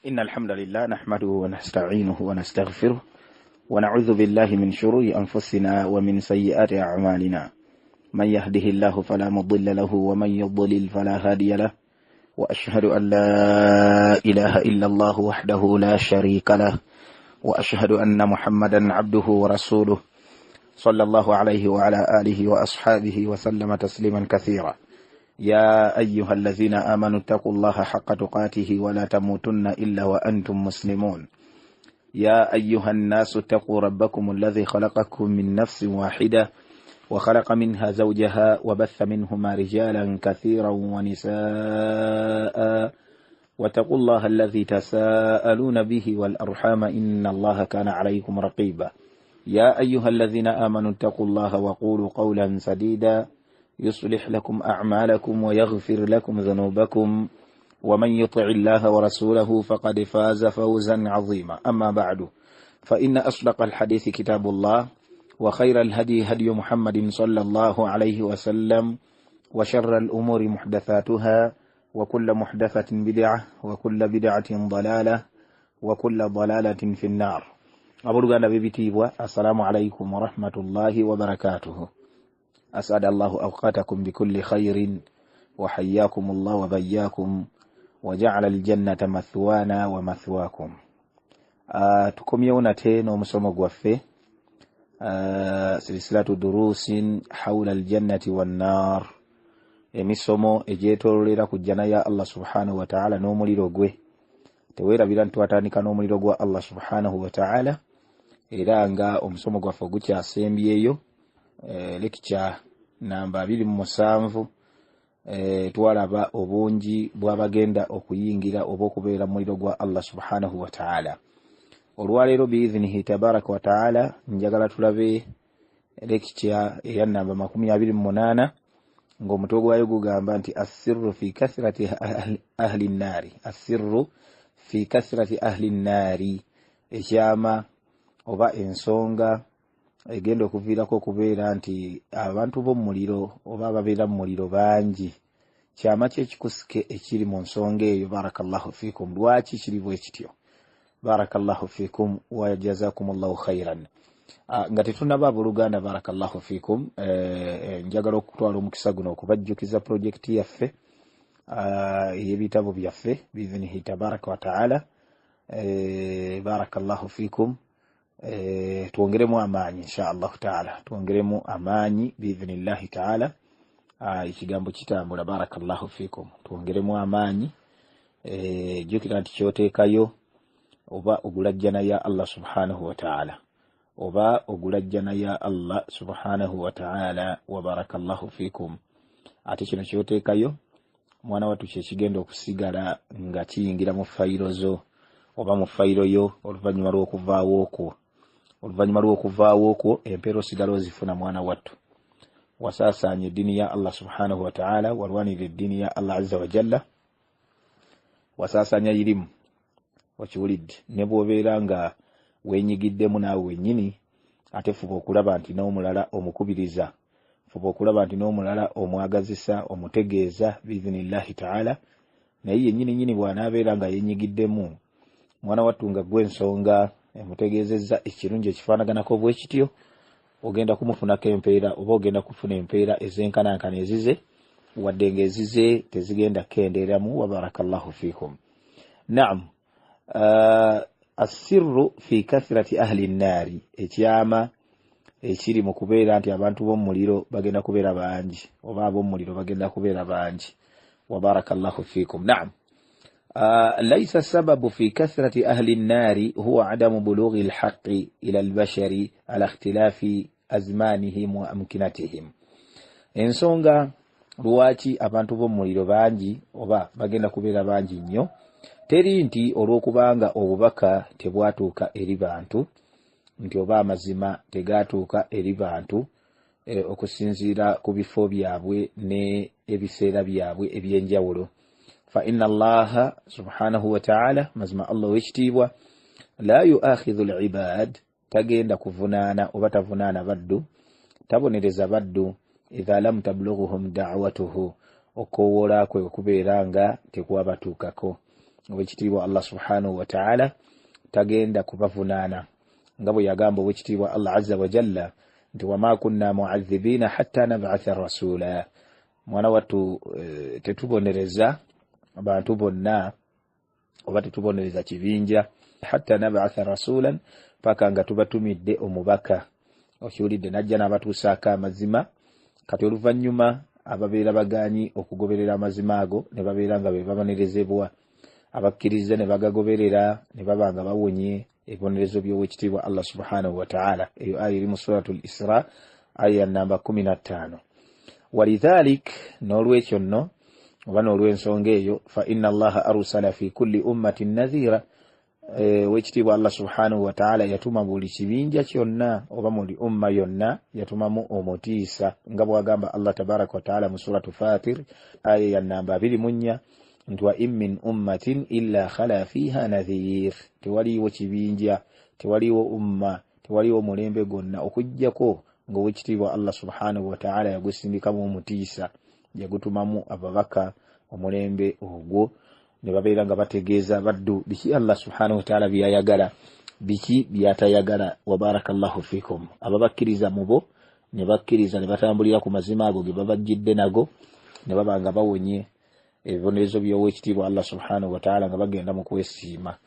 إن الحمد لله نحمده ونستعينه ونستغفره ونعوذ بالله من شرور أنفسنا ومن سيئات أعمالنا، من يهده الله فلا مضل له ومن يضلل فلا هادي له، وأشهد أن لا إله إلا الله وحده لا شريك له، وأشهد أن محمدا عبده ورسوله صلى الله عليه وعلى آله وأصحابه وسلم تسليما كثيرا. يا أيها الذين آمنوا اتقوا الله حق تقاته ولا تموتن إلا وأنتم مسلمون. يا أيها الناس اتقوا ربكم الذي خلقكم من نفس واحدة وخلق منها زوجها وبث منهما رجالا كثيرا ونساء، واتقوا الله الذي تساءلون به والأرحام إن الله كان عليكم رقيبا. يا أيها الذين آمنوا اتقوا الله وقولوا قولا سديدا يصلح لكم أعمالكم ويغفر لكم ذنوبكم، ومن يطع الله ورسوله فقد فاز فوزا عظيما. أما بعد، فإن أصدق الحديث كتاب الله، وخير الهدي هدي محمد صلى الله عليه وسلم، وشر الأمور محدثاتها، وكل محدثة بدعة، وكل بدعة ضلالة، وكل ضلالة في النار. أبو بيبتيبوا، السلام عليكم ورحمة الله وبركاته. أسعد الله أوقاتكم بكل خير، وحياكم الله وبياكم، وجعل الجنة مثوانا ومثواكم. Tukomyewo nate n'omusomo gwaffe silsilatu durusin hawla aljannati wannar, emisomo egyetoololera ku jjana ya Allah subhanahu wa ta'ala n'omuliro gwe. Teweerabira nti twatandika n'omuliro gwa Allah subhanahu wa ta'ala, era nga omusomo gwaffe ogukyasembyeyo lecture namba 27, twalaba obungi bw'abagenda okuyingira oba okubeera mu muliro gwa Allah subhanahu wa ta'ala. Olwaleero biidhinihi tabaraka wa ta'ala njagala tulabe lecture eya namba 28, ng'omutwe gwayo gugamba nti assirru fi kathrati ahli nnaari, assirru fi kathrati ahli nnaari, ekyama oba ensonga egenda okuviirako okubeera nti abantu b'omuliro oba ababeera mu muliro bangi. Kyama ki ekikusike ekiri mu nsonga eyo? Barakallahu fikum. Lwaki kiri bwe kityo? Barakallahu fikum wa jazakumullahu khairan. Nga tetunnaba abooluganda, barakallahu fikum, njagala okutwala omukisa guno okubajjukiza projekiti yaffe ey'ebitabo byaffe biidhinihi tabaraka wa taala. Barakallahu fikum. Twongeremu amaanyi insha allahu taala, twongeremu amaanyi biidhinillahi taala. Ekigambo kitambula. Barakallahu fikum, twongeremu amaanyi. Jjukira nti kyoteekayo oba ogula jjana ya Allah subhanahu wa taala, oba ogula jjana ya Allah subhanahu wa taala. Wa barakallahu fikum. Ate kino kyoteekayo mwana wattu kyekigenda okusigala nga kiyingira mu fayiro zo oba mu fayiro yo oluvannyuma lw'okuvaawo okwo. Oluvannyuma lw'okuvaawo okwo empeera osigala ozifuna mwana wattu. Wasaasaanya eddiini ya Allah subhanahu wa taala, walwanirira eddiini ya Allah azza wa jalla, wasaasaanya irimu okiwulidde. Ne bw'obeera nga weenyigiddemu naawe wennyini, ate fuba okulaba nti n'omulala omukubiriza, fuba okulaba nti n'omulala omwagazisa, omutegeeza biidhinillahi taala. Naye yennyini nnyini bw'anaabeera nga yeenyigiddemu, mwana wattu nga gwe ensonga emutegeezezza ekirungi ekifaanaganako bwe kityo, ogenda kumufunako empeera oba ogenda kufuna empeera ezenkanankana ezize, wadde ng'ezize tezigenda kukendeeramu. Wa barakallahu fikum. Naam, assirru fi kathrati ahli nnaari, ekyama ekiri mu kubeera nti abantu b'omuliro bagenda kubeera bangi oba ab'omuliro bagenda kubeera bangi. Wa barakallahu fikum. Naam, laisa sababu fi kathrati ahli nnaari huwa adamu bulughi lhaqi ila albashari ala ikhtilafi azmanihim wa amkinatihim. Ensonga lwaki abantu b'omuliro bangi oba bagenda kubeera bangi nnyo teri nti olw'okubanga obubaka tebwatuuka eri bantu, nti oba amazima tegaatuuka eri bantu okusinziira ku bifo byabwe ne ebiseera byabwe ebyenjawulo. Fa inna Allaha subhanahu wa ta'ala, mazima Allah ow'ekitiibwa, la yuakhidhu al-ibad, tagenda kuvunaana oba tavunaana baddu, tabonereza baddu, idha lam tablughuhum da'watuhu, okowoola kwe okubeera nga tekwabatuukako. Owekitiibwa Allah subhanahu wataala tagenda kubavunaana, nga bwe yagamba Owekitiibwa Allah azza wajalla nti wama kunna muadhibina hatta nabatha rasula. Mwana wattu, tetubonereza bantu bonna oba tetubonereza kibinja hatta nabatha rasulan, paka nga tubatumidde omubaka. Okiwulidde? Najja n'abatuusaako amazima. Kati oluvannyuma ababeera baganyi okugoberera amazima ago ne babeera nga be babonerezebwa, abakkiriza ne bagagoberera ne baba nga bawonye ebibonerezo by'Owekitiibwa Allah subhanahu wataala. Eyo aya eri mu Suratu l Isra, aya ya namba 15. Walidhalik, n'olwekyo nno oba n'olw'ensonga eyo, fa inna Allaha arsala fi kulli ummatin nadhira, Owekitiibwa Allah subhanahu wataala yatuma buli kibinja kyonna oba muli umma yonna yatumamu omutiisa, nga bwagamba Allah tabaraka wataala mu Suratu Fatir, aya ya namba 24 nti wa in min ummatin illa khala fiha nadhir, tewaliiwo kibinja, tewaliiwo umma, tewaliiwo mulembe gwonna okugjako ngaowekitiibwa Allah subhanahu wataala yagusindikamu omutiisa, yagutumamu ababaka omulembe ogwo, ne babeera nga bategeeza baddu biki Allah subhanahu wataala byayagala, biki byatayagala. Wabaraka llahu fikum. Ababakkiriza mubo ne bakkiriza ne batambulira ku mazima ago ge babajjidde nago, ne baba nga bawonye ebibonerezo by'Owekitiibwa Allah subhanahu wataala, nga bagenda mu kwesiima,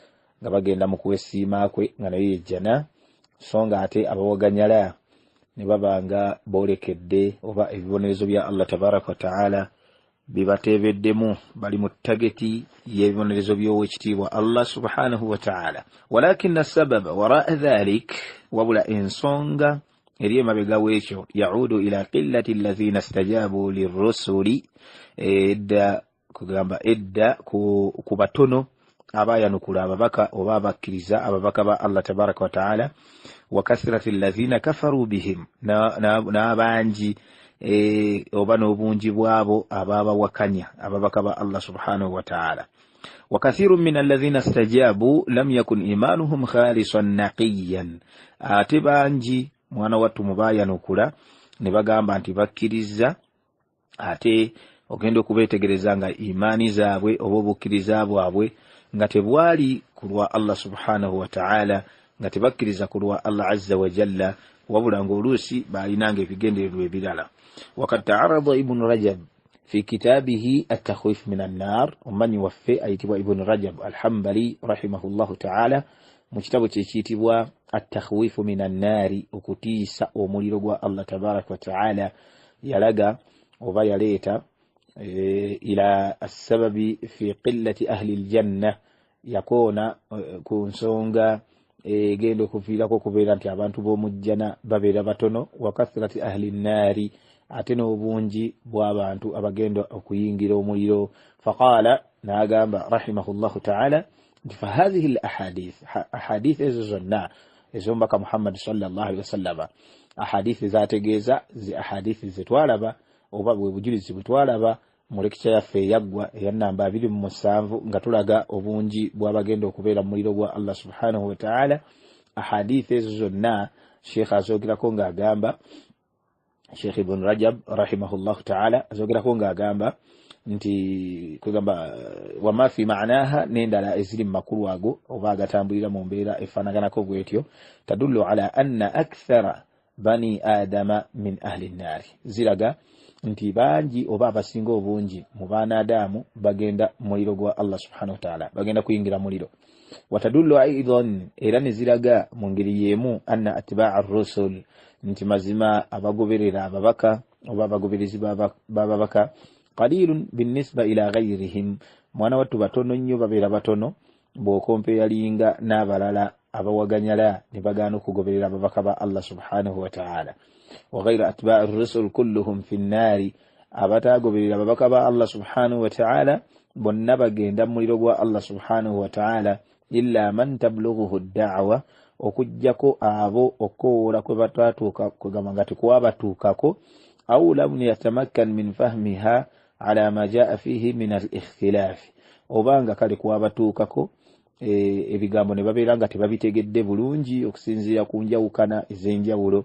nga bagenda mu kwesiima kwe nga naye yejjana. So nga ate abawaganyala ne baba nga boolekedde oba ebibonerezo bya Allah tabaraka wataala bibateebeddemu, bali mu tageti y'ebibonerezo by'Owekitiibwa Allah subhanahu wataala. Walakina sababa waraa dhalik, wabula ensonga eri emabega w'ekyo, yaudu ila qillati allazina stajabu lirusuli, edda kugamba edda ku batono abayanukula ababaka oba abakkiriza ababaka ba Allah tabaraka wataala, wa kathrati allazina kafaru bihim, n'abangi oba n'obungi bwabo ababawakanya ababaka ba Allah subhanahu wataala. Wa kathiru min allazina stajabu lam yakun imanuhum khalisan naqiyan, ate bangi mwana wattu mubayanukula ne bagamba nti bakkiriza, ate ogenda okubeetegereza nga imaani zaabwe oba obukkiriza bwabwe nga tebwali ku lwa Allah subhanahu wataala, nga tebakkiriza ku lwa Allah azza wajalla, wabula ngaoluusi baalinanga ebigendererwa ebirala. Wakad taarada Ibunu Rajab fi kitaabihi Attakhwif min annar, omumanyi waffe ayitibwa Ibunu Rajab Alhambali rahimahullahu taala, mu kitabo kye kiyitibwa Attakhwifu min annaari, okutiisa omuliro gwa Allah tabaraka wataala, yalaga oba yaleeta ila assababi fi qillati ahli ljanna, yakoona ku nsonga egenda okuviirako okubeera nti abantu b'omujjana babeera batono, wa kathrati ahli nnaari, ate n'obungi bw'abantu abagenda okuyingira omuliro. Faqaala, n'agamba rahimahullahu taala nti fahathihi l ahadith, ahadith ezo zonna ez'omubaka Muhammadi sallallahu alihi wasallama, ahadithi zategeeza zi ahadithi zetwalaba oba bwe bujulizi bwe twalaba mu lekica yaffe eyaggwa eya namba 27, nga tulaga obungi bw'abagenda okubeera mu muliro gwa Allah subhanahu wataala. Ahadithi ezo zonna sheekh azogerako ng'agamba, Sheekh Ibn Rajab rahimahullahu taala azogerako ng'agamba nti kwegamba wama fi manaha, n'endala eziri mu makulu ago oba agatambulira mu mbeera efaanaganako bwetyo, tadullu ala anna akthara bani adama min ahli nnaari, ziraga nti bangi oba abasinga obungi mu baana Adamu bagenda muliro gwa Allah subhanahu wataala, bagenda kuyingira muliro. Watadullu aidan, era ne ziraga mu ngeri y'emu, anna atbaa rusul, nti mazima abagoberera ababaka oba abagoberezi b'ababaka, qalilun binisba ila ghairihim, mwana wattu batono nnyo, babeera batono bw'okompeyalinga n'abalala abawaganyala ne bagaana okugoberera ababaka ba Allah subhanahu wataala. Wa ghairu atbai rusul kulluhum fi nnaari, abatagoberera ababaka ba Allah subhanahu wataala bonna bagenda mu muliro gwa Allah subhanahu wataala, illa man tablughuhu ddawa, okugjako abo okukowoola kwe batatuuka, kwegamba nga tekwabatuukako, au lam yatamakkan min fahmiha ala ma jaa fihi min al ikhtilaafi, oba nga kale kwabatuukako ebigambo ne babeera nga tebabitegedde bulungi okusinziira ku njawukana ez'enjawulo.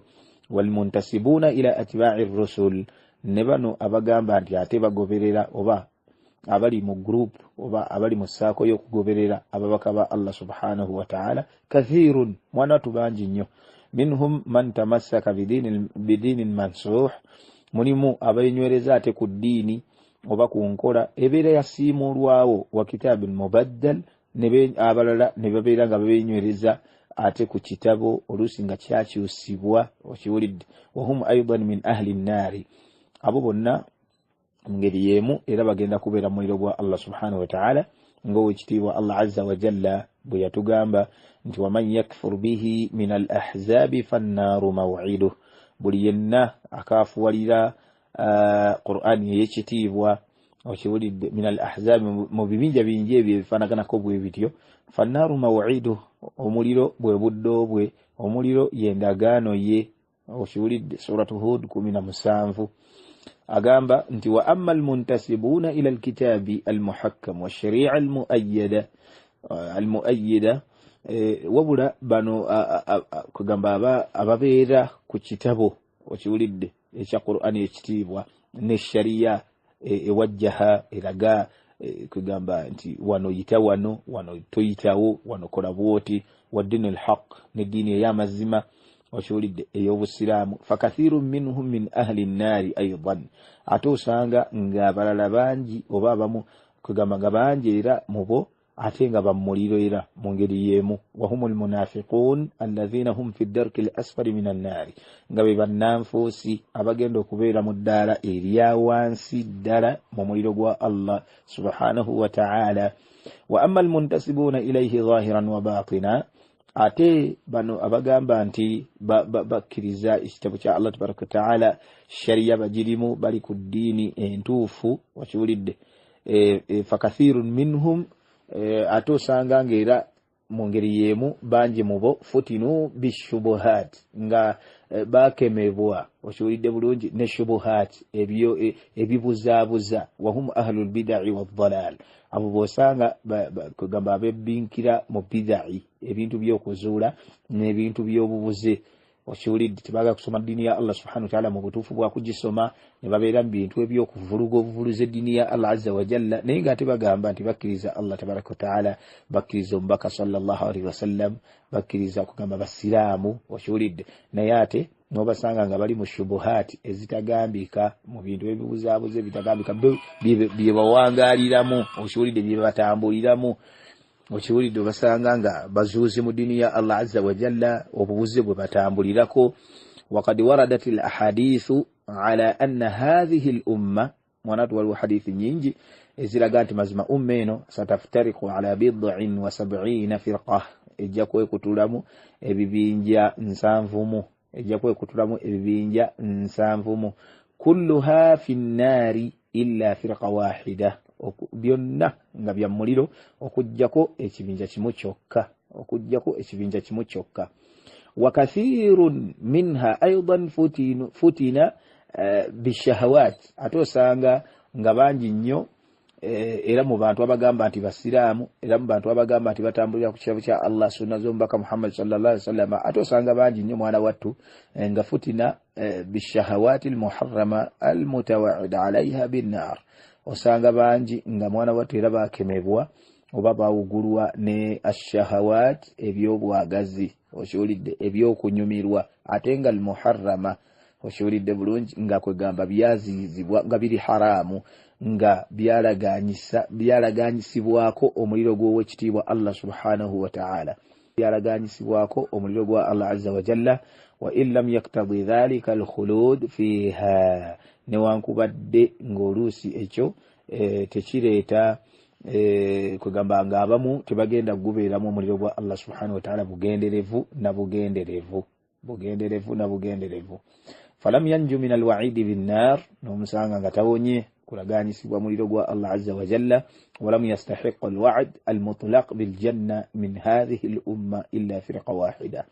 Walmuntasibuuna ila atbai rusul, ne bano abagamba nti ate bagoberera oba abali mu group oba abali mu saako y'okugoberera ababaka ba Allah subhanahu wa ta'ala kathirun, mwana wattu bangi nnyo. Minhum man tamassaka bidinin mansuh, mulimu abenywereza ate ku ddiini oba ku nkola ebeera yasiimulwawo, wa kitabin mubaddal, abalala ne babeera nga babenywereza ate ku kitabo oluusi nga kyakyusibwa. Okiwulidde? Wahum aidan min ahli nnaari, abo bonna ngeri y'emu era bagenda kubeera mu muliro gwa Allah subhanahu wa ta'ala, ng'owekitiibwa Allah azza wa jalla bwe yatugamba nti waman yakfur bihi min al ahzabi fannaaru mawiduh, buli yenna akaafuwalira Qur'ani ey'ekitiibwa. Okiwulidde? Min al ahzabi, mu bibinja bingi ebyo ebifaanaganako bwe bityo, fannaaru mawiduh, omuliro bwe buddo bwe, omuliro y'endagaano ye. Okiwulidde? Suratu Hud 17 agamba nti wa amma almuntasibuuna ila alkitabi almuhakkam washaria almuayyada almuayyida, wabula bano kugamba ababeera ku kitabo, okiwulidde, ekya Qur'ani ekitiibwa ne sharia ewajjaha eraga kugamba nti wano yita wano, wano toyitawo, wano kola bwoti, wa dini alhaq, neddiini ey'amazima, okiwulidde, ey'obusiraamu. Fakathiru minhum min ahli nnaari aidan, ate osanga ng'abalala bangi oba abamu kugamba nga bangi era mubo ate nga bamuliro era mu ngeri y'emu. Wahumu almunafiqun alladhina hum fi ddarki al asfali min annaari, nga be bannanfuusi abagenda okubeera mu ddaala erya wansi ddala mu muliro gwa Allah subhanahu wa ta'ala. Wa amma almuntasibuuna ilayhi zahiran wa batina, ate bano abagamba nti bakkiriza ekitabo kya Allah tabaraka wataala, sharia bagirimu, bali ku ddiini entuufu. Wakiwulidde? Fakathirun minhum, ate osanga ngaera mu ngeri y'emu bangi mubo futinu bishubuhat, nga bakemebwa, okiwulidde bulungi, ne shubuhat, ebyo ebibuzaabuza. Wahum ahlu lbidai waddalal, abo bosanga kugamba abebbinkira mu bidai, ebintu by'okuzuula n'ebintu by'obubuze. Okiwulidde? Tebaagala kusoma ddiini ya Allah subhanahu wataala mu butuufu bwa kugisoma, ne babeera mu bintu eby'okuvuluga obuvuluza eddiini ya Allah azza wajalla, naye ng'ate bagamba nti bakkiriza Allah tabaraka wataala, bakkiriza omubaka sallallahu alaihi wasallam, bakkiriza kugamba basiraamu. Okiwulidde? Naye ate n'obasanga nga bali mu shubuhaati ezitagambika, mu bintu ebibuzaabuza ebitagambika bye bawangaaliramu. Okiwulidde? Bye batambuliramu. Okiwulidde? Obasanga nga bazuuzi mu ddiini ya Allah azza wajalla, obubuze bwe batambulirako. Wakad waradat al ahadithu ala anna hathihi l umma, mwanatu waliwo hadithi nyingi eziraga nti mazima umma eno sataftariku ala 70 firqa, ejja kwekutulamu ebibinja 70, ejja kwekutulamu ebibinja 70, kulluha fi nnaari illa firqa wahida, byonna nga bya muliro okuggyako ekibinja kimu kyokka, okuggyako ekibinja kimu kyokka. Wa kathirun minha aidan futina bishahawat, ate osanga nga bangi nnyo era mu bantu abagamba nti basiraamu, era mu bantu abagamba nti batambulira ku kitabo kya Allah, sunna z'omubaka Muhammad sallallahu alaihi wasallam, ate osanga bangi nnyo mwana wattu nga futina bishahawati almuharrama almutawaida alaiha binnar, osanga bangi nga mwana wattu era bakemebwa oba bawugulwa ne ashahawat, ebyobwagazi, okiwulidde, ebyokunyumirwa, ate nga almuharrama, okiwulidde bulungi, nga kwegamba byaziyizibwa, nga biri haramu, nga byalaganyisibwako omuliro gw'owekitiibwa Allah subhanahu wataala, byalaganyisibwako omuliro gwa Allah azza wajalla. Wa in lam yaktadi dhalika alkhulud fiha, newankubadde ng'oluusi ekyo tekireeta kwegamba nga abamu tebagenda kugubeeramu omuliro gwa Allah subhanahu wataala bugenderevu na bugenderevu, bugenderevu na bugenderevu. Falam yanju min alwaidi binnar, n'omusanga nga tawonye kulaganyisibwa muliro gwa Allah azza wajalla. Walam yastahiqa alwa'd almutlaq biljanna min hadhihi lumma illa firqa wahida,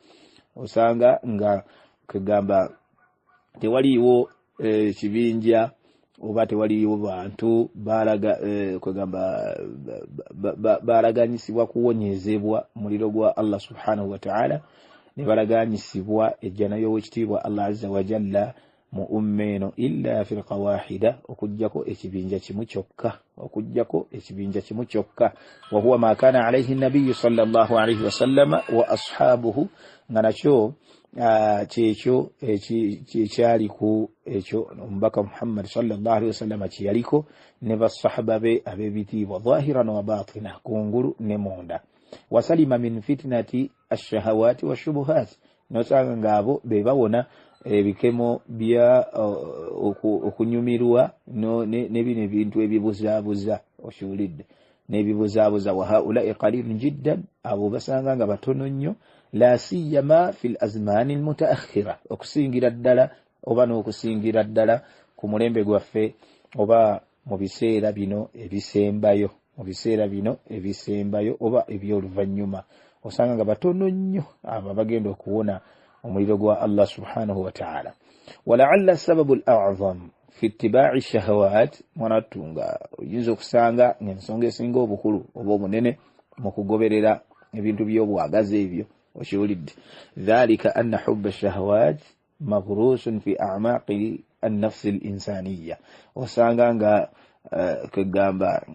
osanga nga kugamba tewaliiwo kibinja oba tewaliiwo bantu kugamba balaganyisibwa kuwonyezebwa muliro gwa Allah subhanahu wataala, ne balaganyisibwa ejjana y'owekitiibwa Allah azza wajalla. Mu umma eno illa firqa wahida, okujjako ekibinja kimu kyokka, okujjako ekibinja kimu kyokka. Wahuwa ma kana alaihi nabiyu sallallahu alaihi wasallama wa ashabuhu, nga nakyo kyekyo ekyali ku ekyo omubaka Muhammad sallallahu alaihi wasallama kyeyaliko ne basahaba be ab'ebitiibwa, dhahiran wa batina, kungulu ne munda. Wasalima min fitnati ashahawati washubuhat, nosanga ngaabo be bawona ebikemo bya okunyumirwa ne bino ebintu ebibuzaabuza, okiwulidde, n'ebibuzaabuza. Wa haulai qalilun jiddan, abo basanga nga batono nnyo. La siyama fi l azmaani almutaakhira, okusingira ddala oba n'okusingira ddala ku mulembe gwaffe oba mu biseera bino ebisembayo, mu biseera bino ebisembayo oba eby'oluvannyuma, osanga nga batono nnyo abo abagenda okuwona omuliro gwa Allah subhanahu wataala. Walaalla sababu l azam fi ittibai shahawat, mwanattu nga oyinza okusanga ngaensonga esinga obukulu oba obunene mu kugoberera ebintu by'obwagazi ebyo, okiwulidde, dhalika anna hubba shahawat maghrusun fi amaqi annafsi l insaniya, osanga nga kwegamba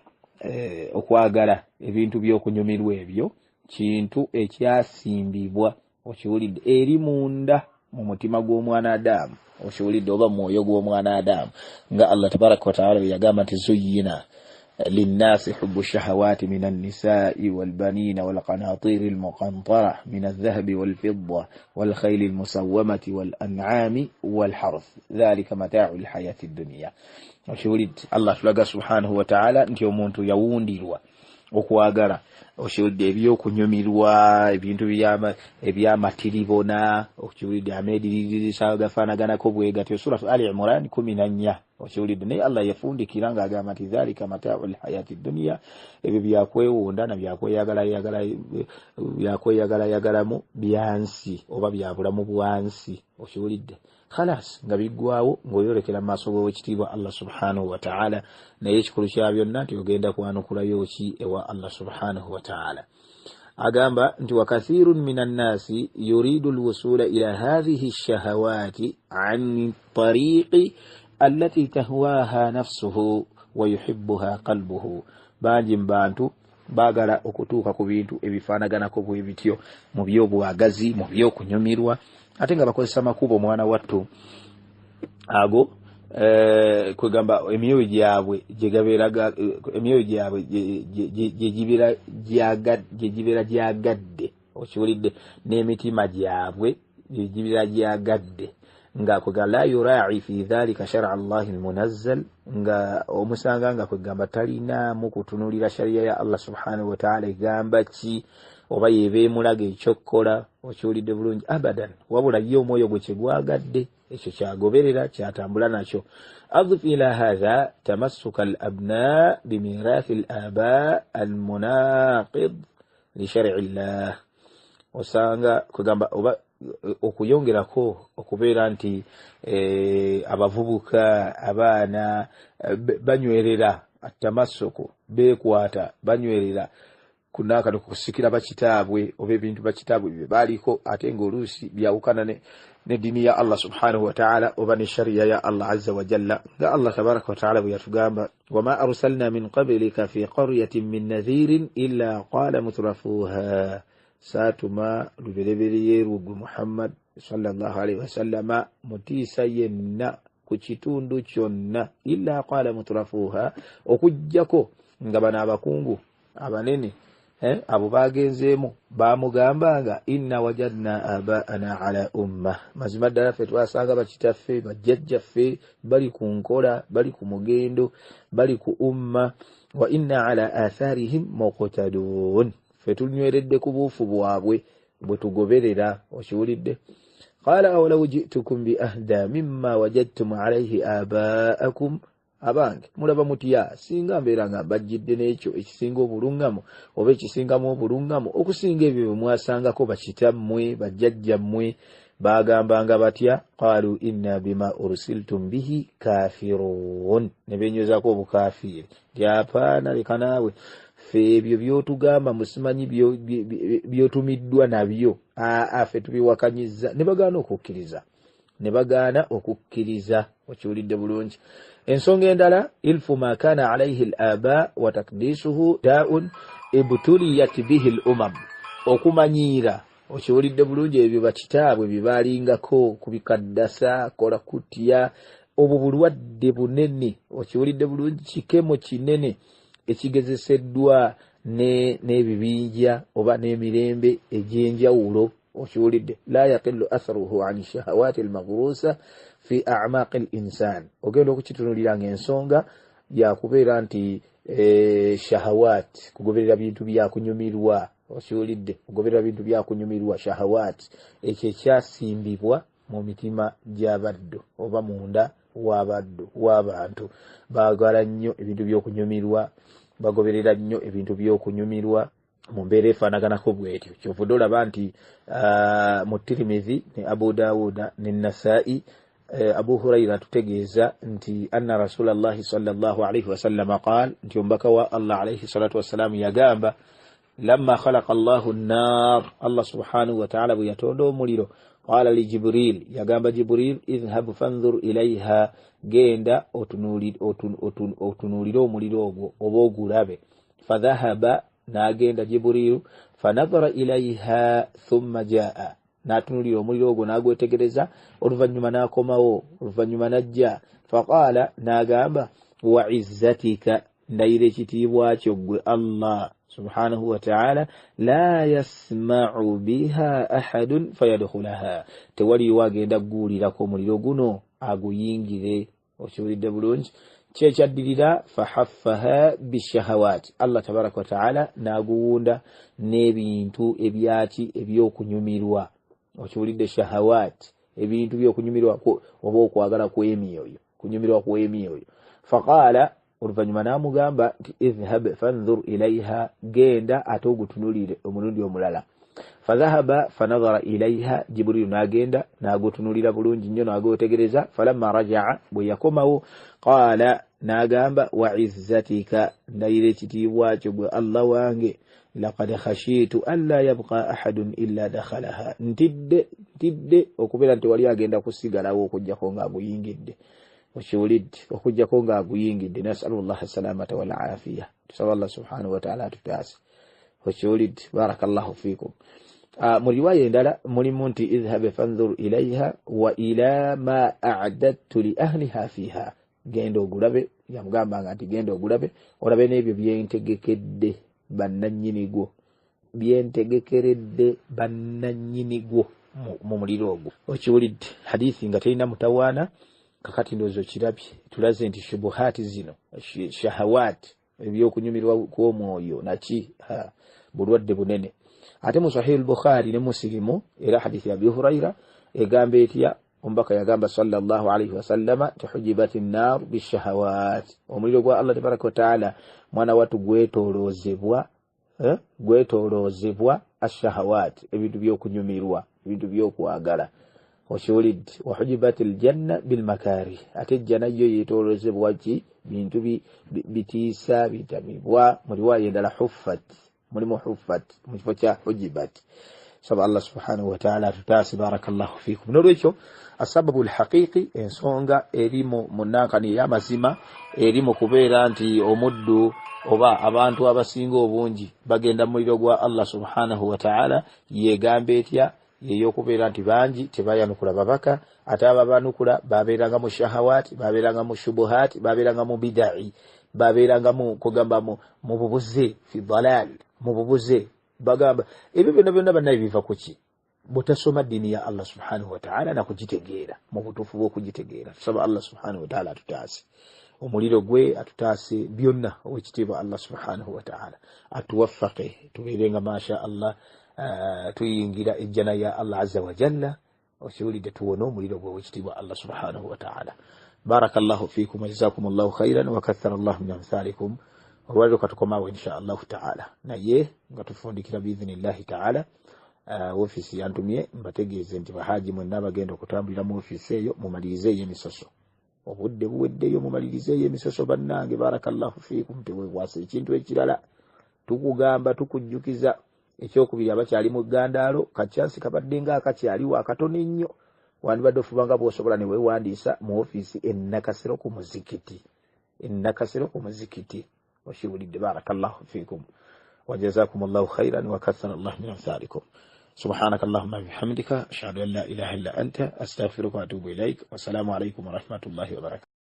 okwagala ebintu by'okunyumirwa ebyo kintu ekyasimbibwa, okiwulidde, eri munda mu mutima gw'omwana Adamu, okiwulidde, oba mwoyo gw'omwana Adamu, nga Allah tabaraka wataala bwe yagamba nti zuyina linnasi hubu shahawati min annisai walbanina walqanatiri almuqantara min aldhahabi walfidda walkhayli almusawamati walan'ami walharth dhalika mataau lhayati dduniya. Okiwulidde, Allah tulaga subhanahu wataala nti omuntu yawundirwa okwagala, okiwulidde, ebyokunyumirwa, ebintu ebyamatiribona, okiwulidde, ameediriririsa gafaanaganako bwe gatyo. Suratu Ali Imran 14, okiwulidde. Naye Allah yafundikira ng'agamba nti dhalika mataau lhayati dduniya, ebyo byakwewunda na byakweyagalayagalamu byansi oba byabulamu bwansi, okiwulidde, khalas nga biggwawo ng'oyolekera mu maaso g'owekitiibwa Allah subhanahu wataala. Naye ekikulu kya byonna nti ogenda kwanukulayo ki ewa Allah subhanahu wataala. Agamba nti wakathirun min annaasi yuridu lwusula ila hathihi lshahawati an tariqi allati tahwaha nafsuhu wa yuhibuha qalbuhu. Bangi mu bantu baagala okutuuka ku bintu ebifaanaganako bwe bityo mu byobwagazi, mu byokunyumirwa, ate nga bakozesa makubo mwana wattu ago kwegamba emyoyo gyabwe emyoyo gyabwe gye gibeera gyagadde, okiwulidde, n'emitima gyabwe gye gibeera gyagadde, nga kwegamba la yurai fi dhalika shara Allahi almunazzal, nga omusanga nga kwegamba talinaamu kutunulira shariya ya Allah subhanahu wataala egamba ki oba yeba emulaga ekyokkola, okiwulidde bulungi, abadan, wabula ye omwoyo gwe kyegwagadde ekyo kyagoberera kyatambula nakyo. Adif ila hatha tamassuka al abna bimirathi al aba almunaqid lishari llah, osanga kwegamba oba okuyongerako okubeera nti abavubuka abaana banywerera atamassuku, beekwata banywerera kunakano kusikira bakitaabwe oba ebintu bakitaabwe bye baaliko, ate ng'oluusi byawukana n'eddiini ya Allah subhanahu wataala oba ne shariya ya Allah azza wa jalla, nga Allah tabaraka wataala bwe yatugamba wama arsalna min qablika fi qaryatin min nadhirin illa qala mutrafuha, saatuma lubereberye lwo Muhammad sallallahu alaihi wasallama mutiisa yenna ku kitundu kyonna, illa qala mutrafuha, okujjako nga bano abakungu abanene abo bagenzeemu bamugambanga inna wajadna abaana ala umma, mazima ddala ffe twasanga bakitaffe bajjajjaffe bali ku nkola, bali ku mugendo, bali ku umma, wa inna ala atharihim muqtadun, ffe tunyweredde ku buufu bwabwe bwe tugoberera, okiwulidde. Qala awalaw jitukum bi ahda mimma wajadtum alaihi abaakum, abange mulaba mutya singa mbeera nga mbajjidde n'ekyo ekisinga obulungamu oba ekisingamu obulungamu okusinga ebyo bye mwasangako bakitammwe bajjajjammwe, bagambanga batya, qalu inna bima ursiltum bihi kafirun, ne benywezako obukafiiri nti apaana leka naawe ffe ebyo by'otugamba musimanyi by'otumiddwa nabyo, aa ffe tubiwakanyizza, ne bagaana okukkiriza. Ne bagaana okukkiriza. Okiwulidde bulungi. Ensonga endala, ilfu ma kana alaihi l aba wa takdisuhu daun ibtuliyat bihi l umam, okumanyiira, okiwulidde bulungi, ebyo bakitaabwe bye baalingako, kubikaddasa, kola kutya, obwo bulwadde bunene. Okiwulidde bulungi, kikemo kinene ekigezeseddwa n'ebibinja oba n'emirembe egy'enjawulo. Okiwulidde, la yaqillu atharuhu an shahawati almaghrusa fi amaqi l insan. Ogenda okukitunulira nga ensonga yakubeera nti shahawat, kugoberera bintu byakunyumirwa. Okiwulidde, kugoberera bintu byakunyumirwa, shahawat, ekyo ekyasimbibwa mu mitima gy'abaddu oba munda w'abaddu w'abantu. Baagala nnyo ebintu by'okunyumirwa, bagoberera nnyo ebintu by'okunyumirwa mu mbeera efaanaganako bwetyo. Kyovudde olaba nti mu Tirimizi ne Abu Dawuda ne Nasai, Abu Huraira atutegeeza nti anna Rasulallahi salllah alaihi wasallama qaal, nti omubaka wa Allah alaihi salatu wassalaamu yagamba, lamma khalaqa Llahu nnar, Allah subhanahu wataala bwe yatonda omuliro, qala li Jibril, yagamba Jibril, idhhab fandhur ilaiha, genda otunuulire omuliro ogwo oba ogulabe. Fadhahaba, n'agenda Jibrilu, fanadhara ilaiha thumma jaa, n'atunulira omuliro ogwo n'agwetegereza, oluvannyuma n'akomawo, oluvannyuma n'ajja. Faqaala, n'agamba, wa izzatika, ndayira ekitiibwa kyo ggwe Allah subhanahu wataala, la yasmau biha ahadun fayadkhulaha, tewaliwo agenda kuguwulirako omuliro guno aguyingire. Okiwulidde bulungi. Kyekyaddirira, fahaffaha bishahawat, Allah tabaraka wataala n'aguwunda n'ebintu ebyaki? Ebyokunyumirwa. Okiwulidde, shahawat, ebintu byokunyumirwa oba okwagala kw'emyoyo, kunyumirwa kw'emyoyo. Faqaala, oluvannyuma n'amugamba nti idhhab fandhur ilaiha, genda ate ogutunulire omulundi omulala. Fadhahaba fanadhara ilaiha, Jibuliru n'agenda n'agutunulira bulungi nnyo n'agwetegereza. Falamma rajaa, bwe yakomawo, qaala, n'agamba, wa izzatika, ndayira ekitiibwa kyo gwe Allah wange, laqad khashitu an la yabqa ahadun illa dakhalaha, ntidde ntidde okubeera nti wali agenda kusigalawo okugjako ng'aguyingidde. Okiwulidde, okugjako ng'aguyingidde. Nasalu llah salamata walafiya, tusaba Allah subhanahu wataala atutaase. Okiwulidde, barakallahu fikum. Mu riwaya endala mulimu nti idhhab fandhur ilaiha wa ila ma adattu li ahliha fiha, genda ogulabe, yamugambanga nti genda ogulabe olabe n'ebyo byentegekedde bannannyinigwo, byentegekeredde bannannyinigwo mu muliro ogwo. Okiwulidde, hadithi nga terina mutawaana. Kakati ndowooza okirabye, tulaze nti shubuhaati zino, shahawaati, ebyokunyumirwa kw'omwoyo naki, bulwadde bunene. Ate mu Sahihi Lbukhari ne Musilimu, era hadithi ya Abi Huraira egamba etya? Omubaka yagamba sallallahu alaihi wasallama ti hujibat nnar bishahawat, omuliro gwa Allah tabaraka wataala, mwana watu, gwetoloozebwa, gwetoloozebwa ashahawat, ebintu byokunyumirwa, ebintu byokwagala. Okiwulidde, wahujibat ljanna bilmakari, ate ejjana yo yetoloozebwa ki? Bintu bitiisa, bitamibwa. Mu riwaya endala huffat, mulimu huffat mu kifo kya hujibat. Saba Allah subhanahu wataala atutaase. Barakallahu fikum. Nolwekyo asababu lhaqiqi, ensonga eri mu nankani ey'amazima eri mu kubeera nti omuddu oba abantu abasinga obungi bagenda muliro gwa Allah subhanahu wataala, yegamba etya? Yeyokubeera nti bangi tebayanukula babaka, ate ababanukula babeeranga mu shahawati, babeeranga mu shubuhati, babeeranga mu bidai, babeeranga mu kugamba mu bubuze, fi dalal, mu bubuze. Bagamba ebyo byonna byonna bannaye biva kuki? Butasoma ddiini ya Allah subhanahu wataala nakugitegeera mu butuufu bw'okugitegeera. Tusaba Allah subhanahu wataala atutaase omuliro gwe, atutaase byonna. Owekitiibwa Allah subhanahu wataala atuwaffake tubeere nga masha Allah tuyingira ejjana ya Allah azza wajalla. Okiwulidde, tuwone omuliro gwe. Owekitiibwa Allah subhanahu wataala, barakallahu fikum wajazakum llahu khairan wakathara llahu min amthalikum. Olwaliro katukomawo insha allahu taala, naye nga tufundikira biidhinillahi taala, ofiisi yantumye mbategeeze nti bahaji mwenna abagenda okutambulira mu ofiisi eyo, mumalirizeeyo emisoso, obudde buweddeyo, mumalirizeeyo emisoso bannange. Barakallahu fikum, tewekwasa ekintu ekirala, tukugamba tukujjukiza. Ekyokubiri, abakyali mu ggandaalo, kacyansi kabadde nga akakyaliwo akatono ennyo. Wandibadde ofuba nga bw'osobola ne weewandiisa mu ofiisi e Nakasero ku muzikiti, e Nakasero ku muzikiti. Okiwulidde? Barakallahu fiikum wajazakum llahu khairan wakathara llahu min amthalikum. Subhanaka allahumma bihamdika, ashhadu an la ilaha illa anta, astaghfiruka wa atubu ilaik. Wassalamu alaikum warahmatullahi wabarakatu.